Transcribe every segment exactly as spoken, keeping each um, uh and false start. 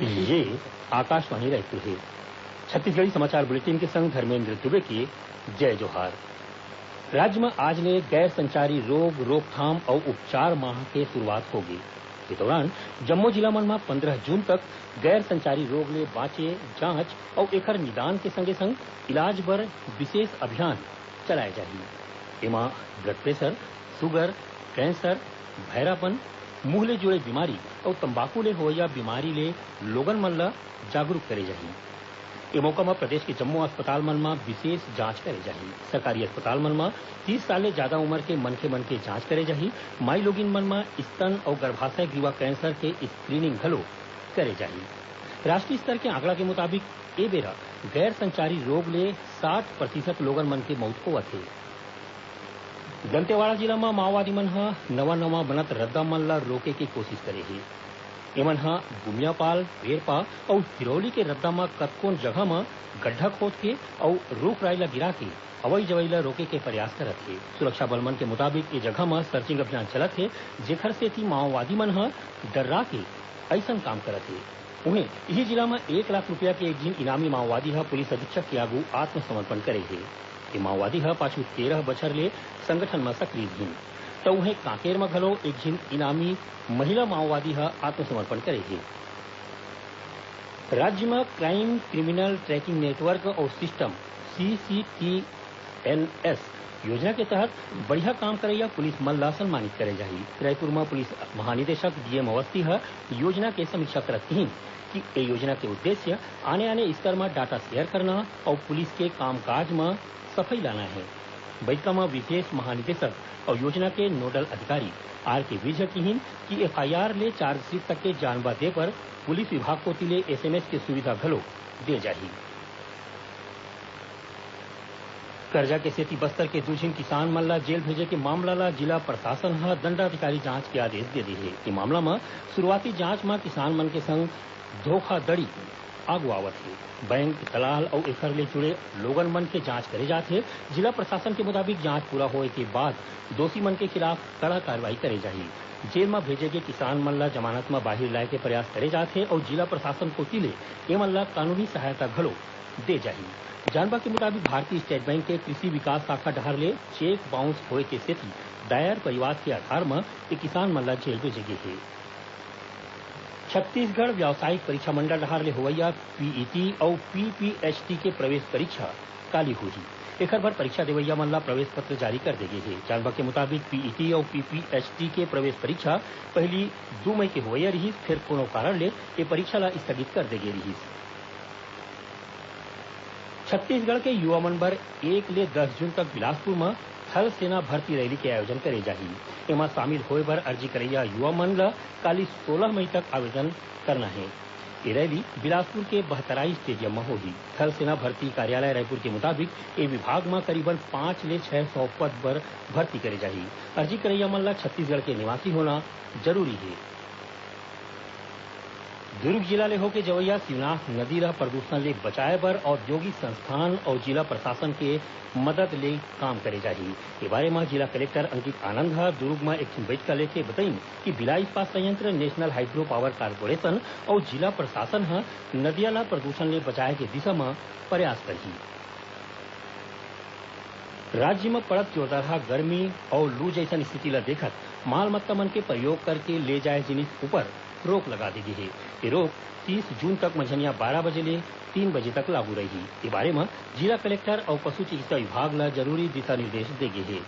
ये आकाशवाणी रायपुर हे। छत्तीसगढ़ी समाचार बुलेटिन के संग धर्मेंद्र दुबे के जय जोहार। राज्य म आज ले गैर संचारी रोग रोकथाम अउ उपचार माह के शुरुआत होगे। ये दौरान जम्मो जिला मन म पंद्रह जून तक गैर संचारी रोग ले बांचे, जांच अउ एखर निदान के संगे-संग इलाज बर विशेष अभियान चलाए जाही। एमा ब्लड प्रेशर, शुगर, कैंसर, भैरापन, मुंह ले जुड़े बीमारी अउ तंबाकू ले होवइया बीमारी ले लोगन मन ल जागरूक करे जाही। ए मौका म प्रदेश के जम्मो अस्पताल मन म विशेष जांच करे जाही। सरकारी अस्पताल मन म तीस साल ले जादा उमर के मनखे मन के जांच करे जाही। माई लोगिन मन म स्तन अउ गर्भाशय गृह कैंसर के स्क्रीनिंग घलो करे जाही। राष्ट्रीय स्तर के आंकड़ा के मुताबिक ए बेरा गैर संचारी रोग ले साठ प्रतिशत लोगन मन के मौत होवत हे। दंतेवाड़ा जिला म माओवादी मन ह नवा-नवा बनत रद्दा मन ल रोके के कोशिश करे हे। एमन ह गुमियापाल, पेरपा अउ हिरौली के रद्दा म कतकोन जगह म गड्ढा खोद के अउ रूख राई ल गिरा के अवई जवई ल रोके के प्रयास करत हे। सुरक्षा बल मन के मुताबिक, ए जगह म सर्चिंग अभियान चलत हे, जेखर सेती माओवादी मन ह डर्रा के अइसन काम करत हे। उहें, इही जिला म एक लाख रुपया के एक झिन इनामी माओवादी ह पुलिस अधीक्षक के आगू आत्मसमर्पण करे हे। ए माओवादी ह पाछू तेरह बछर ले संगठन म सक्रिय रिहिन। त उहें, कांकेर म घलो एक झिन इनामी महिला माओवादी ह आत्मसमर्पण करे हे। राज्य म क्राइम क्रिमिनल ट्रैकिंग नेटवर्क अउ सिस्टम, सीसीटीएनएस, योजना के तहत बढ़िया काम करइया पुलिस मन ला सम्मानित करे जाही। रायपुर म पुलिस महानिदेशक डीएम अवस्थी ह योजना के समीक्षा करत किहिन कि ए योजना के उद्देश्य आने-आने स्तर म डाटा शेयर करना अउ पुलिस के कामकाज म सफई लाना हे। बइठका म विशेष महानिदेशक अउ योजना के नोडल अधिकारी आर के विज ह किहिन कि एफआईआर ले चार्जशीट तक के जानबा दे बर पुलिस विभाग कोति ले एसएमएस के सुविधा घलो दे जाही। करजा के सेती बस्तर के दू झिन किसान मन ला जेल भेजे के मामला ला जिला प्रशासन ह दंडाधिकारी जांच के आदेश दे दे हे। ए मामला म शुरुआती जांच म किसान मन के संग धोखाधड़ी आगू आवत हे। बैंक, दलाल अउ एखर ले जुड़े लोगन मन के जांच करे जात हे। जिला प्रशासन के मुताबिक, जांच पूरा होए के बाद दोषी मन के खिलाफ कड़ा कार्रवाई करे जाही। जेल म भेजे गे किसान मन ला जमानत म बाहिर लाए के प्रयास करे जात हे अउ जिला प्रशासन कोति ले एमन ला कानूनी सहायता घलो दे जाही। जानबा के मुताबिक, भारतीय स्टेट बैंक के कृषि विकास शाखा डहार ले चेक बाउंस होए के सेती दायर परिवाद के आधार म ए किसान मन ला जेल भेजे गे हे। छत्तीसगढ़ व्यावसायिक परीक्षा मंडल डहार ले होवइया पीईटी अउ पीपीएचटी के प्रवेश परीक्षा काली होही। एखर बर परीक्षा देवइया मन ला प्रवेश पत्र जारी कर दे गे हे। जानबा के मुताबिक, पीईटी अउ पीपीएचटी के प्रवेश परीक्षा पहिली दू मई के होवइया रिहिस, फेर कोनो कारण ले ए परीक्षा ला स्थगित कर दे गे रिहिस। छत्तीसगढ़ के युवा मन बर एक ले दस जून तक बिलासपुर म थल सेना भर्ती रैली के आयोजन करे जाही। एमा शामिल होए बर अर्जी करइया युवा मन ल काली सोलह मई तक आवेदन करना हे। ये रैली बिलासपुर के बहतराई स्टेडियम म होही। थल सेना भर्ती कार्यालय रायपुर के मुताबिक, ए विभाग म करीबन पाँच ले छह सौ पद बर भर्ती करे जाही। अर्जी करइया मन ल छत्तीसगढ़ के निवासी होना जरूरी हे। दुर्ग जिला ले होके जवइया शिवनाथ नदी ल प्रदूषण ले बचाए बर औद्योगिक संस्थान अउ जिला प्रशासन के मदद ले काम करे जाही। ए बारे म जिला कलेक्टर अंकित आनंद ह दुर्ग म एक ठिन बइठका लेके बतइन कि भिलाई इस्पात संयंत्र, नेशनल हाइड्रो पावर कारपोरेशन अउ जिला प्रशासन ह नदिया ल प्रदूषण ले बचाए के दिशा म प्रयास करही। राज्य म पड़त जोरदारहा गर्मी अउ लू जइसन स्थिति ल देखत माल मत्ता मन के प्रयोग करके ले जाए जिनिस ऊपर रोक लगा दे गे हे। ये रोक तीस जून तक मंझनिया बारह बजे ले तीन बजे तक लागू रही। ये बारे म जिला कलेक्टर अउ पशु चिकित्सा विभाग ल जरूरी दिशा निर्देश दे गे हे।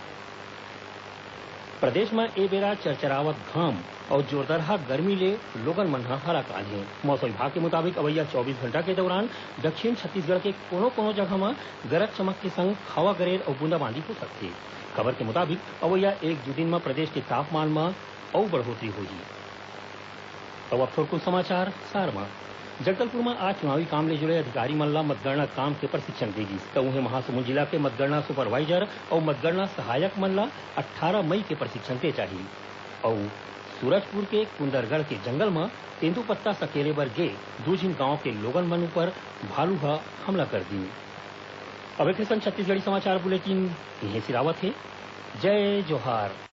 प्रदेश म ए बेरा चरचरावत घाम अउ जोरदारहा गर्मी ले लोगन मन ह हलाकान हे। मौसम विभाग के मुताबिक, अवइया चौबीस घंटा के दौरान दक्षिण छत्तीसगढ़ के कोनो-कोनो जगह म गरज चमक के संग हवा गरेर अउ बूंदाबांदी हो सकथे। खबर के मुताबिक, अवइया एक दू दिन म प्रदेश के तापमान म अउ बढ़ोतरी होही। अउ अब थोरकुन समाचार सार म। जगदलपुर म आज चुनावी काम ले जुड़े अधिकारी मन ल मतगणना काम के प्रशिक्षण दे गिस। त उहें, महासमुंद जिला के मतगणना सुपरवाइजर अउ मतगणना सहायक मन ल अट्ठारह मई के प्रशिक्षण दे जाही। अउ सूरजपुर के कुंदरगढ़ के जंगल म तेंदूपत्ता सकेले बर गे दू झिन गांव के लोगन मन ऊपर भालू ह हमला कर दीन। अब एखरे संग छत्तीसगढ़ी समाचार बुलेटिन इहें सिरावत हे। जय जोहार।